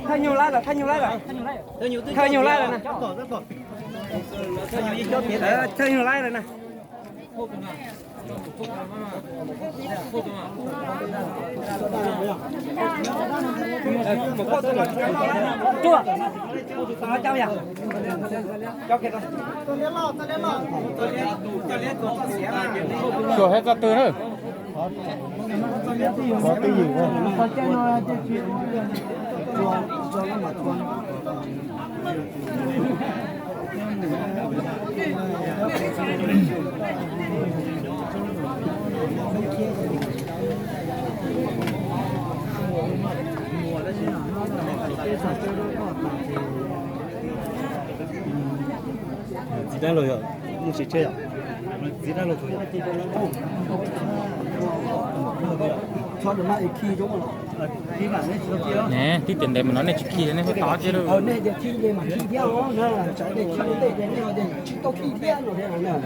Thawj nyuag laib lawm, thawj nyuag laib lawm. Thawj nyuag laib lawm na. Thawj nyuag laib lawm na. Xyuas thiab txoj twg na. Qhov twj ywm. Txiv dab laug yog mus tsis tseg yom? Txiv dab laug txog yom? Ne, tib tiam ntev mus no nej tsis khi nej hu tod thiab lauj.